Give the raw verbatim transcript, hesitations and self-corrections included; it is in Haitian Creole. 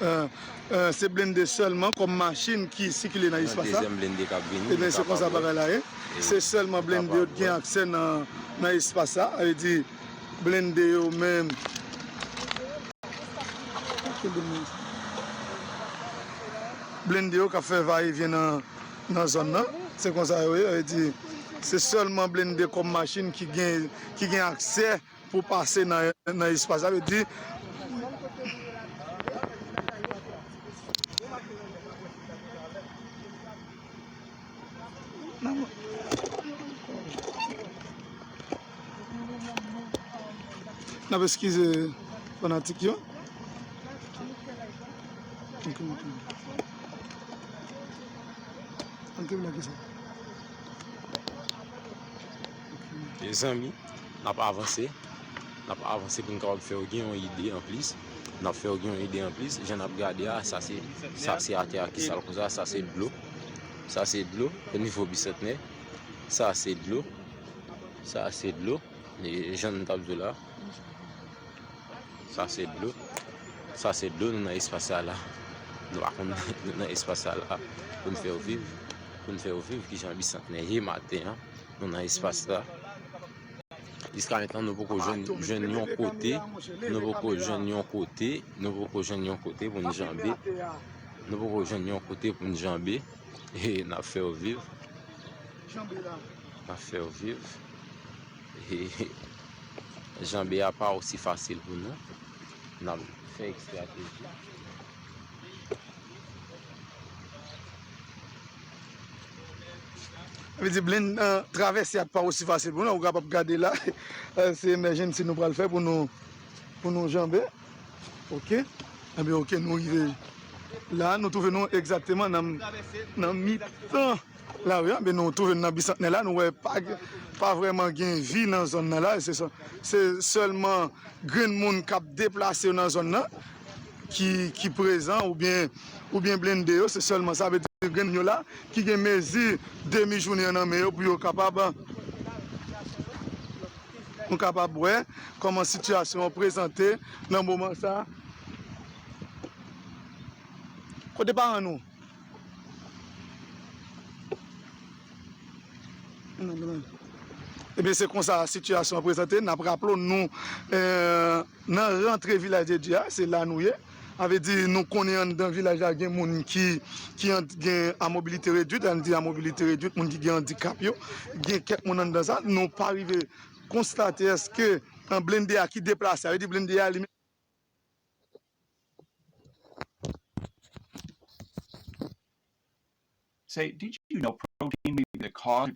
euh, euh, se blende sèlman kòm machin ki sikile nan espas la. Ebyen, se konsa bagay la ye. Se sèlman blende yo ki gen aksè nan, nan espas la. Sa vle di, blende yo menm. Blende yo k ap fè vayevyen nan, nan zòn nan. Se konsa yo ye. Sa vle di, se sèlman blende kòm machin ki gen, ki gen aksè pou pase nan, nan espas. Sa vle di, n ap eskize fanatik yo. Antre, antre. Antre, lage sa. Mezanmi, n ap avanse. N ap avanse pou n kapab fè w gen yon ide anplis. N ap fè w gen yon ide anplis. Jan n ap gade a, sa se, sa se atè a ki sal konsa, sa se dlo. Sa se dlo, o nivo bisantnè. Sa se dlo. Sa se dlo. E jan n t ap di w la. Sa se dlo. Sa se dlo, nou nan espas sa la. Nou pa konn, nou nan espas sa la. Pou n fè w viv. Pou n fè w viv kijan Bisantnè ye maten an. Nou nan espas la. Jiska mentnan, nou poko jwenn, jwenn yon kote. Nou poko jwenn yon kote. Nou poko jwenn yon kote pou n janbe. Nou poko jwenn yon kote pou n janbe. E n ap fè w viv. N ap fè w viv. Janbe a pa osi fasil pou nou. N ap fè estrateji. Sa vle di, blen, euh, travèse a pa osi fasil pou nou. Ou kapab gade la, euh, se emèjensi nou pral fè pou nou, pou nou janbe. Ok. Ebyen, ok, nou rive la. Nou twouve nou egzakteman nan, nan mitan lari a, men nou twouve n nan Bisantnè la, nou wè pa, pa vrèman gen vi nan zòn nan la. Se, se sèlman grenn moun k ap deplase yo nan zòn nan ki, ki prezan, oubyen, oubyen blende yo, se sèlman sa. Vle di grenn yo la ki gen mezi demi jounen an nan men yo pou yo kapab, nou kapab wè kòman sitiyasyon an prezante nan moman sa. Kote paran nou? Ebyen, se konsa sitiyasyon an prezante. N ap raple w, nou, eh, nan rantre Vilaj de Dye a, se la nou ye. Sa vle di, nou konnen anndan vilaj la gen moun ki, ki an, gen a mobilite redwit, ann di a mobilite redwit, moun ki gen andikap yo, gen kèk moun anndan sa. Nou pa rive konstate èske, eh, blende a ki deplase, sa vle di blende a li Say, did you know protein may be the cause